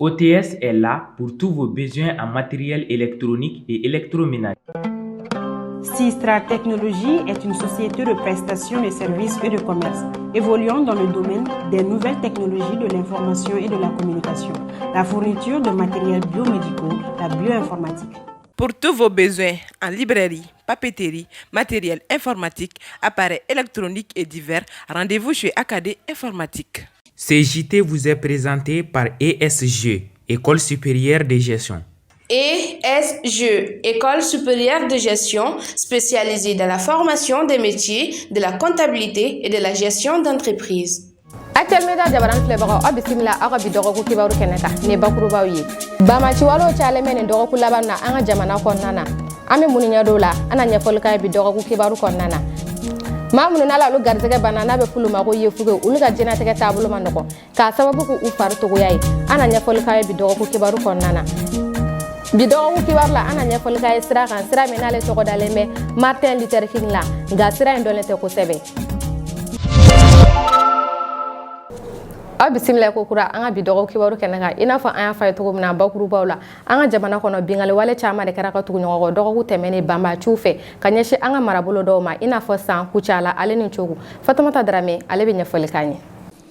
OTS est là pour tous vos besoins en matériel électronique et électroménager. Sistra Technologies est une société de prestation de services et de commerce évoluant dans le domaine des nouvelles technologies de l'information et de la communication, la fourniture de matériels biomédicaux, la bioinformatique. Pour tous vos besoins en librairie, papeterie, matériel informatique, appareils électroniques et divers, rendez-vous chez AKD Informatique. Ce JT vous est présenté par ESG, École supérieure de gestion. ESG, École supérieure de gestion spécialisée dans la formation des métiers de la comptabilité et de la gestion d'entreprise. Actuel Media jabarani filɛbagaw, aw bisimila aw ka bi dɔgɔkun kibaru kɛnɛ kan. Nin ye bakurubaw ye. Banbaanciwalew cayalen bɛ nin dɔgɔkun laban na an ka jamana kɔnɔna na. An bɛ mun ɲɛdɔn o la? An na ɲɛfɔli k'a ye bi dɔgɔkun kibaru kɔnɔna na. Maa minnu n'ala olu garisɛgɛ banna, n'a bɛ f'olu ma ko yefuge, olu ka diɲɛnatigɛ taabolo ma nɔgɔn k'a sababu k'u fari togoya ye. An na ɲɛfɔli k'a ye bi dɔgɔkun kibaru kɔnɔna na. Bi dɔgɔkun kibaru la, an na ɲɛfɔli k'a ye sira kan, sira min n'ale tɔgɔ dalen bɛ Martin Luther King la, nka sira in dɔnnen tɛ kosɛbɛ. Aw bisimila ko kura an ka bi dɔgɔ kibaru kɛnɛ kan. I n'a fɔ an y'a fɔ a ye cogo min na bakurubaw la, an ka jamana kɔnɔ, binkanni wale caman de kɛra ka tugu ɲɔgɔn kɔ dɔgɔkun tɛmɛnen banbaaciw fɛ ka ɲɛsin an ka marabolo dɔw ma, i n'a fɔ San, Kucala ale ni Cogo. Fatumata Darame, ale bɛ ɲɛfɔli k'an ye.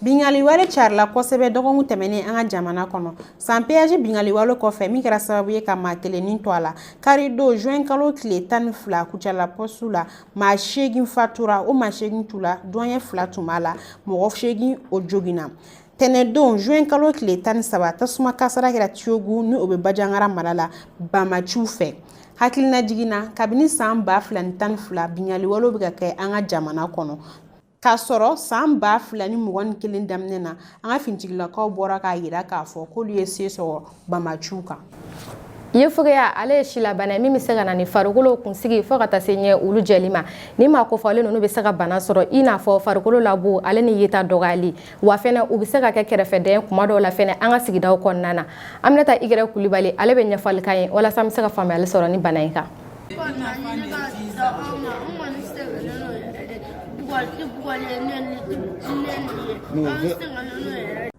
Binkanni wale carila kosɛbɛ dɔgɔkun tɛmɛnen an ka jamana kɔnɔ. San péage binkanni wale kɔfɛ, min kɛra sababu ye ka maa kelen ni to a la, kari don juin kalo tile 12, Kucala poste la, maa 8 fatura. O maa 8 tula, douanier fila tun b'a la, mɔgɔ 8 o joginna. Tɛnɛdon juin kalo tile 13, tasuma kasara kɛra Tiyogu, ni o bɛ Bajangara mara la, banbaaciw fɛ. Hakilina jiginna, kabini san 2012, binkanni walew bɛ ka kɛ an ka jamana kɔnɔ, k'a sɔrɔ san 2021 daminɛ na, an ka finitigilakaw bɔra k'a yira k'a fɔ k'olu ye se sɔrɔ banbaaciw kan. Yefugeya, ale ye silabana ye min bɛ se ka na ni farikolo kunsigi fo ka taa se ɲɛ olu jɛli ma. Ni maa kofɔlen ninnu bɛ se ka bana sɔrɔ, i n'a fɔ farikolo labo ale ni yeta dɔgɔyali, wa fɛnɛ u bɛ se ka kɛ kɛrɛfɛdɛn kuma dɔw la fɛnɛ an ka sigidaw kɔnɔna na. An bɛna taa Igɛrɛ Kulibali, ale bɛ ɲɛfɔli k'an ye walasa an bɛ se ka faamuyali sɔrɔ ni bana in kan.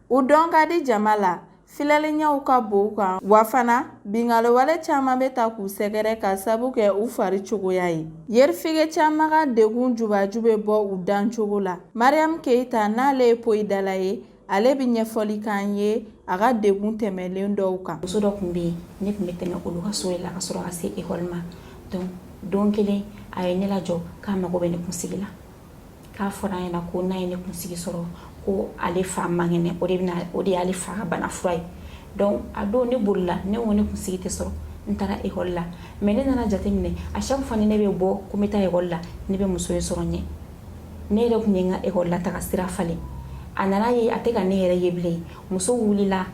U dɔn ka di jama la, filɛliɲɛw ka bon u kan, wa fana binkanniwale caman bɛ ta k'u sɛgɛrɛ ka sabu kɛ u fari cogoya ye. Yerifige caman ka degun jubaju bɛ bɔ u dancogo la. Mariam Keyita, n'ale ye poyidala ye, ale bɛ ɲɛfɔli k'an ye a ka degun tɛmɛlen dɔw kan. Muso dɔ tun bɛ yen, ne tun bɛ tɛmɛ olu ka so de la ka sɔrɔ ka se ekɔli ma. Donc don kelen, a ye ne lajɔ k'a mago bɛ ne kunsigi la, k'a fɔra a ɲɛna ko n'a ye ne kunsigi sɔrɔ, ko ale fa man kɛnɛ, o de bɛna, o de y'ale fa ka bana fura ye. Donc a don, ne bolila, ne ko ne kunsigi tɛ sɔrɔ. N taara ekɔli la, mais ne nana jateminɛ, à chaque fois ni ne bɛ bɔ ko n bɛ taa ekɔli la, ne bɛ muso in sɔrɔ ɲɛ. Ne yɛrɛ tun ye n ka ekɔli la taga sira falen. A nana ye a tɛ ka ne yɛrɛ ye bilen. Muso wulila,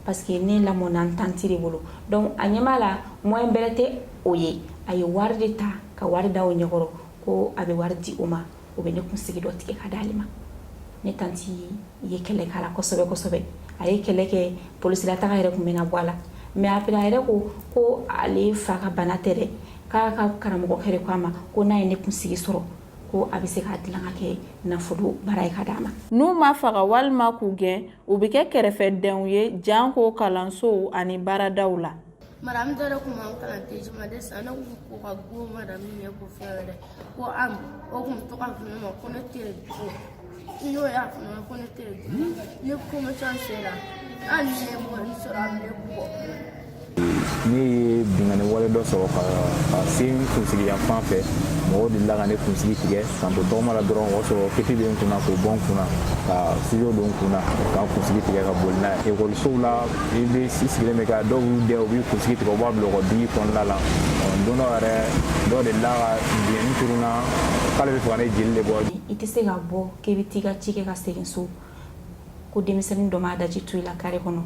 parce que ne lamɔna n tanti de bolo, donc a ɲɛ b'a la moyen bɛrɛ tɛ o ye. A ye wari de ta ka wari da o ɲɛkɔrɔ ko a bɛ wari di o ma, o bɛ ne kunsigi dɔ tigɛ ka d'ale ma. Ne tanti ye kɛlɛ k'a la kosɛbɛ kosɛbɛ. A ye kɛlɛ kɛ, polisilataga yɛrɛ tun bɛna bɔ a la, mais après a yɛrɛ ko ko ale fa ka bana tɛ dɛ, k'a ka karamɔgɔkɛ de ko a ma ko n'a ye ne kunsigi sɔrɔ, ko a bɛ se k'a dilan ka kɛ nafolo baara ye ka d'a ma. N'u ma faga walima k'u gɛn, u bɛ kɛ kɛrɛfɛdɛnw ye, janko kalansow ani baaradaw la. Madame dɔ de tun b'an kalan TGMD sisan, ne kun ko ka go madame ɲɛ ko fɛn wɛrɛ ko am o kun bɛ to k'a fɔ ne ma ko ne tɛ jugu. N'o y'a fɔ ne ma ko ne tɛ jugu, ni promotion sera, hali ni ne ye sɔrɔ, a bɛ ne bugɔ. Ne ye binkanni wale dɔ sɔrɔ ka se n kunsigi yan fan fɛ. Mɔgɔw delila ka ne kunsigi tigɛ k'an to tɔgɔma la dɔrɔn. O y'a sɔrɔ képi bɛ n kunna, k'o bɔ n kunna, ka ciseau don n kunna, ka n kunsigi tigɛ ka boli n'a ye. Ekɔlisow la, i bɛ i sigilen bɛ ka dɔw y'u dɛ, u b'i kunsigi tigɛ, u b'a bila u ka biki kɔnɔna la. Don dɔ yɛrɛ, dɔw delila ka biyɛnni turu n na k'ale bɛ fɛ ka ne jeli de bɔ. I tɛ se ka bɔ k'i bɛ t'i ka ci kɛ ka segin so ko denmisɛnnin dɔ m'a daji tu i la carré kɔnɔ,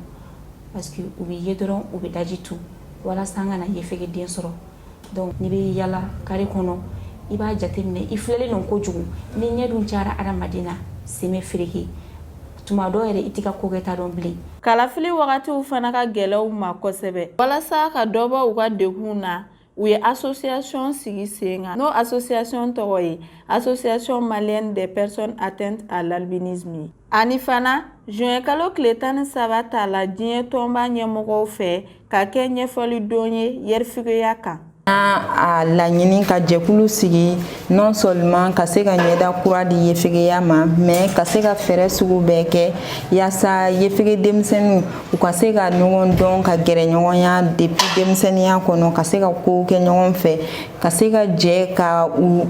parce que u bɛ ye dɔrɔn, u bɛ daji tu walasa an kana yefege den sɔrɔ. Donc n'i bɛ yala carré kɔnɔ, i b'a jateminɛ, i filɛlen don kojugu. Ni ɲɛ dun cayara adamaden na, sen bɛ fereke. Tuma dɔw yɛrɛ, i t'i ka ko kɛta dɔn bilen. Kalafili wagatiw fana ka gɛlɛn u ma kosɛbɛ. Walasa ka dɔ bɔ u ka degun na. U ye association sigi sen kan, n'o association tɔgɔ ye Association malienne des personnes atteintes à l'albinisme ye. Ani fana, juin kalo tile 13 tala diɲɛ tɔnba ɲɛmɔgɔw fɛ ka kɛ ɲɛfɔli don ye yɛrɛfigeya kan. A laɲini ka jɛkulu sigi, non seulement ka se ka ɲɛda kura di yefegeya ma, mais ka se ka fɛɛrɛ sugu bɛɛ kɛ yaasa yefege denmisɛnninw u ka se ka ɲɔgɔn dɔn, ka gɛrɛ ɲɔgɔnya depuis denmisɛnninya kɔnɔ, ka se ka kow kɛ ɲɔgɔn fɛ, ka se ka jɛ ka u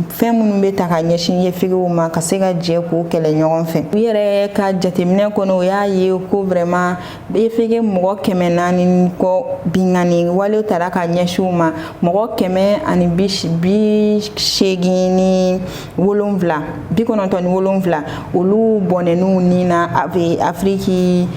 fɛn minnu bɛ ta ka ɲɛsin yefegew ma, ka se ka jɛ k'o kɛlɛ ɲɔgɔn fɛ. U yɛrɛ ka jateminɛ kɔnɔ, u y'a ye ko vraiment yefege mɔgɔ 400 kɔ, binkanni wale tara ka ɲɛsin u ma, mɔgɔ 187, 97, olu bɔnɛn'u ni na Afiriki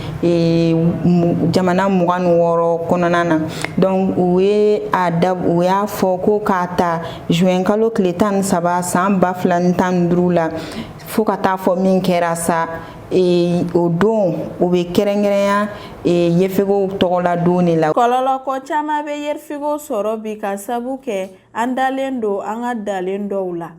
jamana 26 kɔnɔna na. Donc u ye a da, u y'a fɔ ko k'a ta juin kalo tile 13 san 2015 la, fo ka taa fɔ min kɛra sa, o don o bɛ kɛrɛnkɛrɛnya yefegew tɔgɔla don de la. Kɔlɔlɔko caman bɛ yɛrɛfigew sɔrɔ bi ka sabu kɛ an dalen don an ka dalen dɔw la.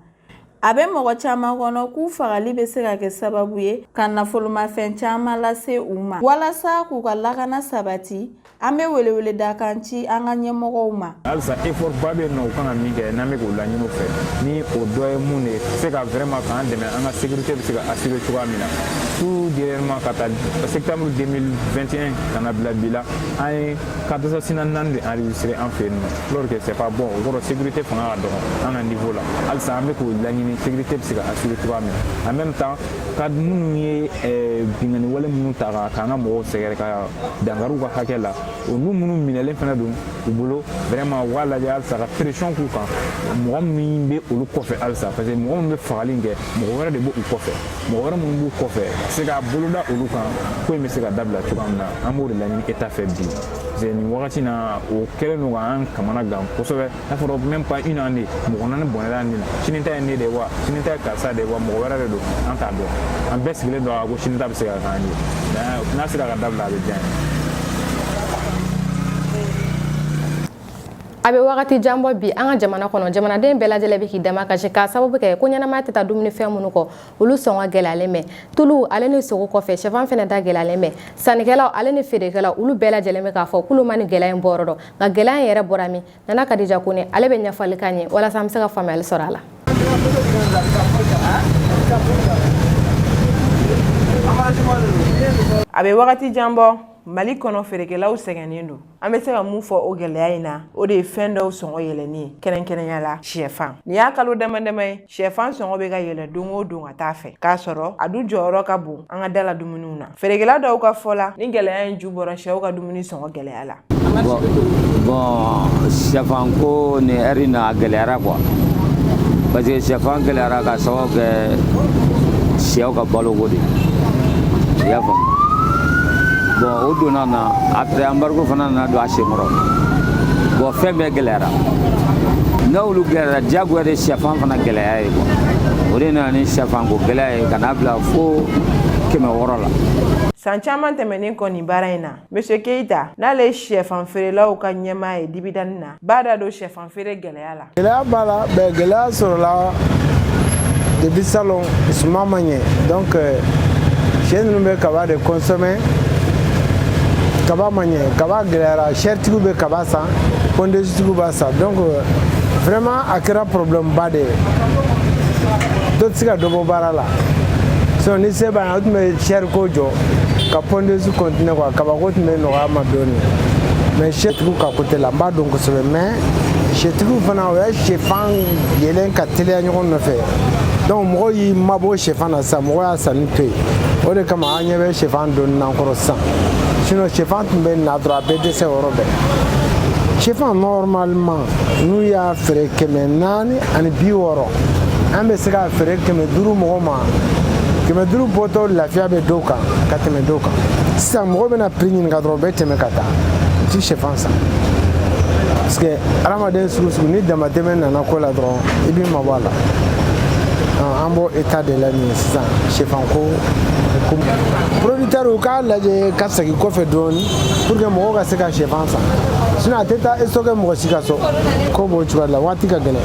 A bɛ mɔgɔ caman kɔnɔ k'u fagali bɛ se ka kɛ sababu ye ka nafolomafɛn caman lase u ma. Walasa k'u ka lakana sabati, an bɛ weleweledakan ci an ka ɲɛmɔgɔw ma. Halisa effort ba bɛ yen nɔ, u kan ka min kɛ, n'an bɛ k'o laɲini u fɛ, ni o dɔ ye mun de ye, se ka vraiment k'an dɛmɛ, an ka sécurité bɛ se ka assurer cogoya min na. Tout dernièrement, ka taa septembre 2021 ka na bila bi la, an ye cas d'assassinat naani de enregistré an fɛ yen nɔ, alors que c'est pas bon. O kɔrɔ, sécurité fanga ka dɔgɔ an ka niveau la. Halisa an bɛ k'o laɲini, sécurité bɛ se ka assurer cogoya min na. En même temps, ka minnu ye binkanni wale minnu ta k'an ka mɔgɔw sɛgɛrɛ, ka dankari u ka hakɛ la, olu minnu minɛlen fana don u bolo, vraiment u k'a lajɛ halisa ka pression k'u kan, mɔgɔ min bɛ olu kɔfɛ halisa, parce que mɔgɔ min bɛ fagali in kɛ, mɔgɔ wɛrɛ de b'u kɔfɛ. Mɔgɔ wɛrɛ minnu b'u kɔfɛ, ka se ka boloda olu kan, ko in bɛ se ka dabila cogoya min na, an b'o de laɲini État fɛ bi, parce que nin wagati na, o kɛlen don k'an kamana gan kosɛbɛ. N'a fɔra même pas une année, mɔgɔ naani bɔnɛla nin na. Sini ta ye ne de ye wa, sini ta ye karisa de ye wa, mɔgɔ wɛrɛ de don, an t'a dɔn. An bɛɛ sigilen don a ko sini ta bɛ se ka k'an ye. N'a sera ka dabila, a bɛ diya n ye. A bɛ wagati jan bɔ bi, an ka jamana kɔnɔ, jamanaden bɛɛ lajɛlen bɛ k'i dama kasi k'a sababu kɛ ko ɲɛnamaya tɛ taa dumunifɛn minnu kɔ, olu sɔngɔ gɛlɛyalen bɛ. Tulu ale ni sogo kɔfɛ, sɛfan fɛnɛ da gɛlɛyalen bɛ. Sannikɛlaw ale ni feerekɛlaw, olu bɛɛ lajɛlen bɛ k'a fɔ k'olu ma nin gɛlɛya in bɔyɔrɔ dɔn. Nka gɛlɛya in yɛrɛ bɔra min? Nana Kadija Kone, ale bɛ ɲɛfɔli k'an ye walasa an bɛ se ka faamuyali sɔrɔ a la. A bɛ wagati jan bɔ, Mali kɔnɔ, feerekɛlaw sɛgɛnnen don. An bɛ se ka mun fɔ o gɛlɛya in na? O de ye fɛn dɔw sɔngɔ yɛlɛnni ye, kɛrɛnkɛrɛnya la sɛfan. Nin y'a kalo dama dama ye, sɛfan sɔngɔ bɛ ka yɛlɛ don o don ka taa fɛ, k'a sɔrɔ a dun jɔyɔrɔ ka bon an ka da la dumuniw na. Feerekɛla dɔw ka fɔ la, ni gɛlɛya in ju bɔra sɛw ka dumuni sɔngɔ gɛlɛya la. Bon, sɛfan ko nin ɛri in na, a gɛlɛyara quoi, parce que sɛfan gɛlɛyara ka sababu kɛ sɛw ka baloko de ye, i y'a faamu. Bon, o donna na, après embargo fana nana don a senkɔrɔ. Bon, fɛn bɛɛ gɛlɛyara. N'olu gɛlɛyara, diyagoya de sɛfan fana gɛlɛya ye quoi. O de nana ni sɛfan ko gɛlɛya ye ka n'a bila fo 600 la. San caman tɛmɛnen kɔ nin baara in na, Monsieur Keita, n'ale ye sɛfan feerelaw ka ɲɛmaa ye Dibidani na, b'a da don sɛfan feere gɛlɛya la. Gɛlɛya b'a la bɛn, gɛlɛya sɔrɔla depuis salon, suman ma ɲɛ. Donc sɛ ninnu bɛ kaba de consommer, kaba ma ɲɛ, kaba gɛlɛyara, sɛritigiw bɛ kaba san, pondeuses b'a san. Donc vraiment a kɛra problème ba de ye, dɔ tɛ se ka dɔ bɔ baara la. Sinon ni se b'an ye, an tun bɛ sɛri ko jɔ ka pondeuse continuer quoi, kabako tun bɛ nɔgɔya ma dɔɔni. Mais sɛtigiw ka côté la, n b'a dɔn kosɛbɛ, mais sɛtigiw fana, o ye sɛfan yɛlɛn ka teliya ɲɔgɔn nɔfɛ. Donc mɔgɔw y'i mabɔ sɛfan na sisan, mɔgɔw y'a sanni to yen. O de kama an ɲɛ bɛ sɛfan donni n'an kɔrɔ sisan. Sinon sɛfan tun bɛ na dɔrɔn, a bɛ dɛsɛ o yɔrɔ bɛɛ. Sɛfan, normalement n'u y'a feere 460, an bɛ se k'a feere 500 mɔgɔ ma. 500 bɔtɔ, lafiya bɛ dɔw kan ka tɛmɛ dɔw kan. Sisan mɔgɔ bɛna prix ɲininka dɔrɔn, u bɛ tɛmɛ ka taa, u ti sɛfan san, parce que hadamaden sugu sugu ni damatɛmɛ nana ko la dɔrɔn, i b'i mabɔ a la. An b'o état de la nin ye sisan sɛfanko. Producteur u k'a lajɛ ka segin kɔfɛ dɔɔni pour que mɔgɔw ka se ka sɛfan san, sinon a tɛ taa stocké mɔgɔ si ka so. Ko b'o cogoya de la, waati ka gɛlɛn.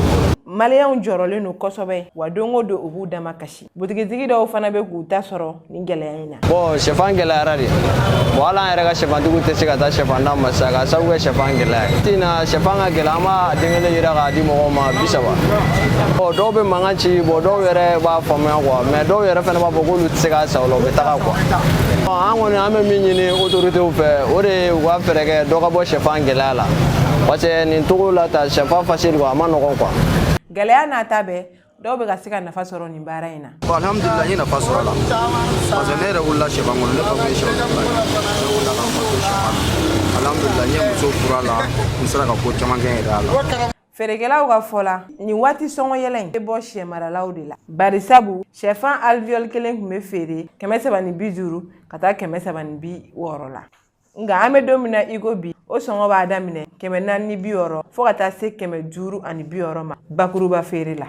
Maliyɛnw jɔrɔlen don kosɛbɛ, wa don o don u b'u dama kasi. Butigitigi dɔw fana bɛ k'u ta sɔrɔ nin gɛlɛya in na. Bon, sɛfan gɛlɛyara de. Bon, hali an yɛrɛ ka sɛfantigiw tɛ se ka taa sɛfan d'an ma sisan k'a sababu kɛ sɛfan gɛlɛya ye. Tin na, sɛfan ka gɛlɛn, an b'a den kelen yira k'a di mɔgɔw ma 30. Bon, dɔw bɛ mankan ci. Bon, dɔw yɛrɛ b'a faamuya quoi, mais dɔw yɛrɛ fana b'a fɔ k'olu tɛ se k'a san, o la u bɛ taga quoi. An kɔni, an bɛ min ɲini autorités fɛ, o de ye u ka fɛɛrɛ kɛ dɔ ka bɔ sɛfan gɛlɛya la, parce que nin togo la ta, sɛfan facile quoi, a ma nɔgɔn quoi. Gɛlɛya n'a ta bɛɛ, dɔw bɛ ka se ka nafa sɔrɔ nin baara in na. Bon, alhamdulillah, n ye nafa sɔrɔ a la, parce que ne yɛrɛ wulila sɛfan kɔnɔ. Ne fa tun ye sɛfan ye, ne wulila ka n fa to sɛfan na. Alhamdulillah, n ye muso furu a la, n sera ka ko caman kɛ n yɛrɛ a la. Feerekɛlaw ka fɔ la, nin waati sɔngɔ yɛlɛ in bɛ bɔ sɛ maralaw de la, bari sabu sɛfan alvéole kelen tun bɛ feere 350 ka taa 360 la, nka an bɛ don min na i ko bi, o sɔngɔ b'a daminɛ 460 fo ka taa se 560 ma bakuruba feere la.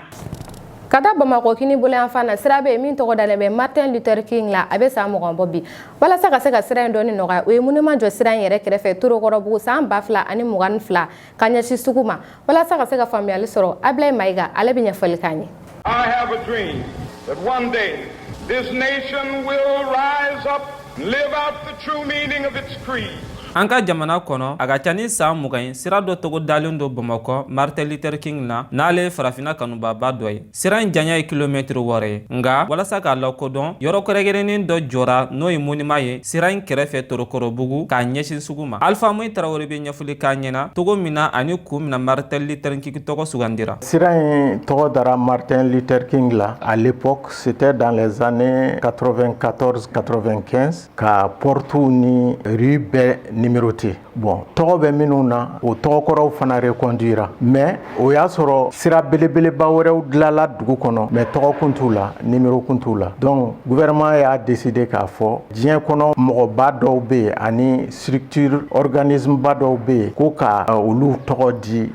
Ka taa Bamakɔ kini boloyanfan na, sira bɛ yen min tɔgɔ dalen bɛ Martin Luther King la. A bɛ san 20 bɔ bi. Walasa ka se ka sira in dɔɔni nɔgɔya, u ye monument jɔ sira in yɛrɛ kɛrɛfɛ Torokɔrɔbugu san 2022 ka ɲɛsin sugu ma. Walasa ka se ka faamuyali sɔrɔ, Abilaye Mayiga, ale bɛ ɲɛfɔli k'an ye. I have a dream that one day this nation will rise up and live out the true meaning of its creed. An ka jamana kɔnɔ, a ka ca ni san 20 ye, sira dɔ tɔgɔ dalen don Bamakɔ Martin Luther King na, n'ale ye farafinna kanubaba dɔ ye. Sira in janya ye kilomɛtiri 6 ye, nka walasa k'a lakodɔn, yɔrɔ kɛrɛnkɛrɛnnen dɔ jɔra, n'o ye monument ye sira in kɛrɛfɛ Torokɔrɔbugu k'a ɲɛsin sugu ma. Alpha Moyi Tarawele bɛ ɲɛfɔli k'an ɲɛna togo min na ani kun min na Martin Luther King tɔgɔ sugandira. Sira in tɔgɔ dara Martin Luther King la. À l'époque, c'était dans les années 94-95 ka portew ni rue bɛɛ numéroté. Bon, tɔgɔ bɛ minnu na, o tɔgɔkɔrɔw fana reconduira, mais o y'a sɔrɔ sira belebeleba wɛrɛw dilala dugu kɔnɔ, mais tɔgɔ kun t'u la, numéro kun t'u la. Donc gouvernement y'a décidé k'a fɔ diɲɛ kɔnɔ mɔgɔba dɔw bɛ yen ani structure organisme ba dɔw bɛ yen, ko ka olu tɔgɔ di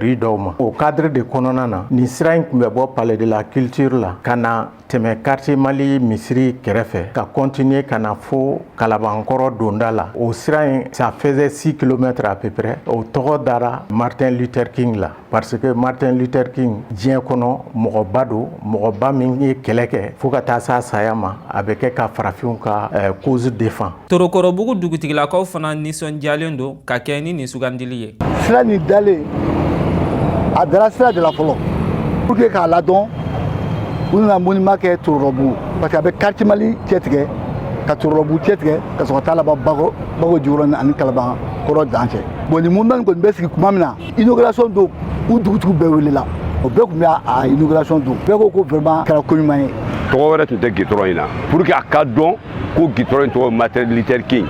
rue dɔw ma. O cadre de kɔnɔna na, nin sira in tun bɛ bɔ Palais de la Culture la ka na tɛmɛ Quartier Mali misiri kɛrɛfɛ, ka continuer ka na fo Kalabankɔrɔ donda la. O sira in, ça faisait 6 km à peu près. O tɔgɔ dara Martin Luther King la parce que Martin Luther King, diɲɛ kɔnɔ mɔgɔba don, mɔgɔba min ye kɛlɛ kɛ fo ka taa s'a saya ma, a bɛ kɛ ka farafinw ka cause défend. Torokɔrɔbugu dugutigilakaw fana nisɔndiyalen don ka kɛ ni nin sugandili ye. Sira nin dalen, a dara sira de la fɔlɔ pour que k'a ladɔn. U nana monument kɛ Torokɔrɔbugu parce que a bɛ Quartier Mali cɛ tigɛ, ka Torokɔrɔbugu cɛ tigɛ, ka sɔrɔ ka taa laban Bago Jikɔrɔni ani Kalaban Kɔrɔ dan cɛ. Bon, nin monument kɔni bɛ sigi tuma min na, inauguration don, u dugutigiw bɛɛ welela, o bɛɛ tun bɛ a inauguration don. Bɛɛ ko ko vraiment kɛra ko ɲuman ye. Tɔgɔ wɛrɛ tun tɛ gitɔrɔn in na pour que a ka dɔn ko gitɔrɔn in tɔgɔ Martin Luther King.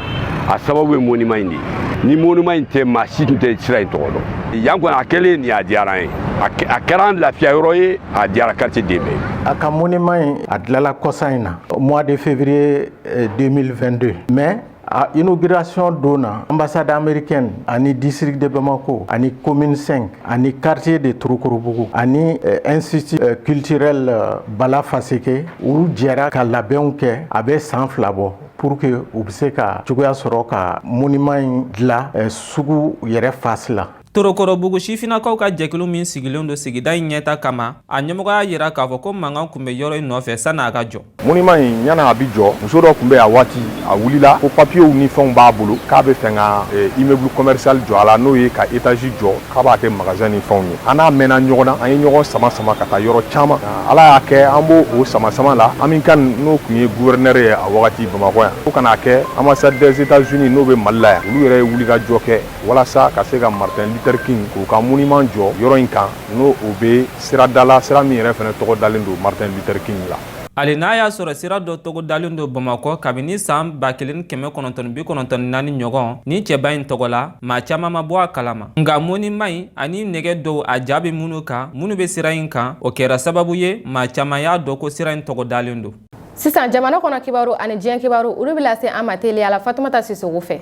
A sababu ye monument in de ye. Ni monument in tɛ, maa si tun tɛ sira in tɔgɔ dɔn yan kɔni. A kɛlen nin, a diyara an ye, a kɛra an lafiya yɔrɔ ye, a diyara quartier den bɛɛ ye. A ka monument in, a dilala kɔsa in na, mois de février 2022, mais a inauguration don na, ambassade américaine ani district de Bamako ani commune 5 ani quartier de Torokorobugu ani institut culturel Bala Faseke, u jɛra ka labɛnw kɛ a bɛ san 2 bɔ pour que u bɛ se ka cogoya sɔrɔ ka monument in dilan sugu yɛrɛ face la. Torokɔrɔbugu sifinnakaw ka jɛkulu min sigilen don sigida in ɲɛta kama, a ɲɛmɔgɔ y'a yira k'a fɔ ko mankan tun bɛ yɔrɔ in nɔfɛ sanni a ka jɔ. Monument in, yanni a bi jɔ, muso dɔ tun bɛ a waati, a wulila ko papiyew ni fɛnw b'a bolo, k'a bɛ fɛ ka immeuble commercial jɔ a la, n'o ye ka étage jɔ, k'a b'a kɛ magasin ni fɛnw ye. An n'a mɛnna ɲɔgɔn na, an ye ɲɔgɔn sama sama ka taa yɔrɔ caman. Ala y'a kɛ, an b'o o sama sama la, Amikan, n'o tun ye gouverneur ye a wagati Bamakɔ yan, fo ka n'a kɛ ambassade des États-Unis n'o bɛ Mali la yan, olu yɛrɛ ye wulikajɔ kɛ walasa ka se ka Martin Luther King k'u ka monument jɔ yɔrɔ in kan, n'o o bɛ sirada la, sira min yɛrɛ fana tɔgɔ dalen don Martin Luther King la. Hali n'a y'a sɔrɔ sira dɔ tɔgɔ dalen don Bamakɔ kabini san 1994 ɲɔgɔn ni cɛba in tɔgɔ la, maa caman ma bɔ a kalama. Nka monument in ani nɛgɛ dɔw, a ja bɛ minnu kan, minnu bɛ sira in kan, o kɛra sababu ye maa caman y'a dɔn ko sira in tɔgɔ dalen don. Sisan, jamana kɔnɔ kibaru ani diɲɛ kibaru, olu bɛ lase an ma teliya la Fatumata Sisogo fɛ.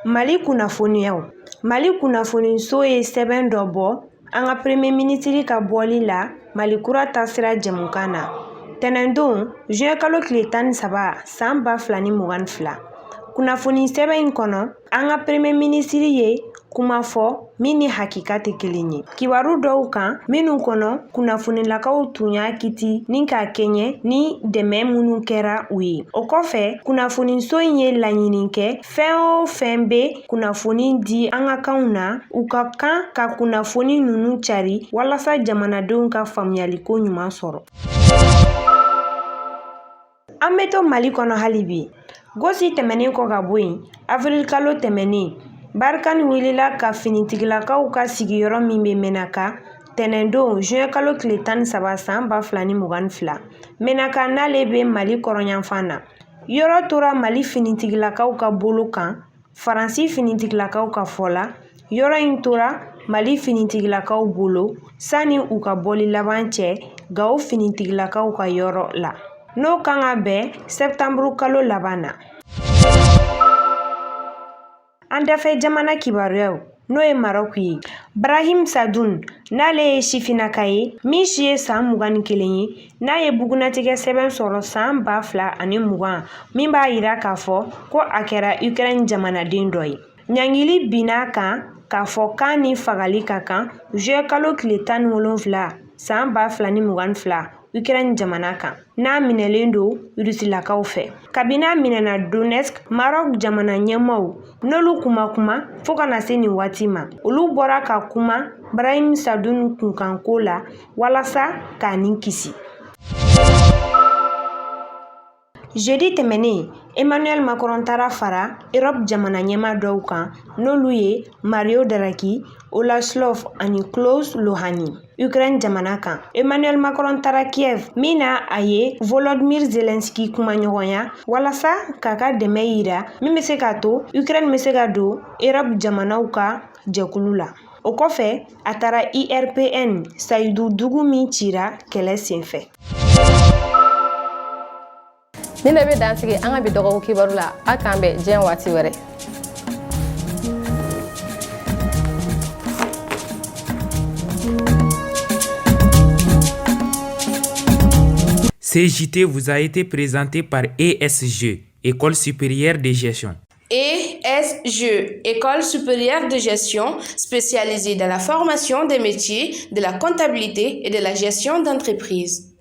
Mali kunnafoniyaw. Mali kunnafoniso ye sɛbɛn dɔ bɔ. an ka premier minisiri ka bɔli la Mali kura taasira jɛmukan na tɛnɛndon juin kalo tile 13 san 2022. Kunnafoni sɛbɛn in kɔnɔ, an ka premier minisiri ye kuma fɔ min ni hakika tɛ kelen ye kibaru dɔw kan minnu kɔnɔ kunnafonilakaw tun y'a kiti ni ka kɛɲɛ ni dɛmɛ minnu kɛra u ye. O kɔfɛ, kunnafoniso in ye laɲini kɛ fɛn o fɛn bɛ kunnafoni di an ka kanw na, u ka kan ka kunnafoni ninnu cari walasa jamanadenw ka faamuyaliko ɲuman sɔrɔ. An bɛ to Mali kɔnɔ hali bi. Gosi tɛmɛnen kɔ ka bɔ yen, avril kalo tɛmɛnen, Barkhane wulila ka finitigilakaw ka sigiyɔrɔ min bɛ Menaka tɛnɛndon juin kalo tile 13 san 2022. Menaka n'ale bɛ Mali kɔrɔnyanfan na. Yɔrɔ tora Mali finitigilakaw ka bolo kan. Faransi finitigilakaw ka fɔ la, yɔrɔ in tora Mali finitigilakaw bolo sani u ka bɔli laban cɛ Gawo finitigilakaw ka yɔrɔ la, n'o kan ka bɛn sɛtanburu kalo laban na. An dafɛ jamana kibaruyaw, n'o ye Marɔku ye, Brahim Sadun, n'ale ye sifinnaka ye min si ye san 21 ye, n'a ye bugunnatigɛ sɛbɛn sɔrɔ san 2020 min b'a yira k'a fɔ ko a kɛra Ukraine jamanaden dɔ ye. Ɲangili binna a kan k'a fɔ k'a ni fagali ka kan juillet kalo tile 17 san 2022 Ukraine jamana kan, n'a minɛlen don Rusilakaw fɛ. Kabini a minɛna Donetsk, Maroc jamana ɲɛmaaw n'olu kun ma kuma fo ka na se nin waati ma, olu bɔra ka kuma Brahim Sadun kunkanko la walasa k'a ni kisi. Jeudi tɛmɛnen, Emmanuel Macron taara fara Europe jamana ɲɛmaa dɔw kan, n'olu ye Mario Draghi, Olaf Scholz ani Klaus Iohannis, Ukraine jamana kan. Emmanuel Macron taara Kiev min na a ye Volodymyr Zelensky kumaɲɔgɔnya walasa k'a ka dɛmɛ yira min bɛ se k'a to Ukraine bɛ se ka don Europe jamanaw ka jɛkulu la. O kɔfɛ, a taara IRPN Sayidu dugu min cira kɛlɛ senfɛ. Nin de bɛ dan sigi an ka bi dɔgɔkun kibaru la. A k'an bɛn diɲɛ waati wɛrɛ. Ce JT vous a été présenté par ESG, École supérieure de gestion. ESG, École supérieure de gestion spécialisée dans la formation des métiers de la comptabilité et de la gestion d'entreprise.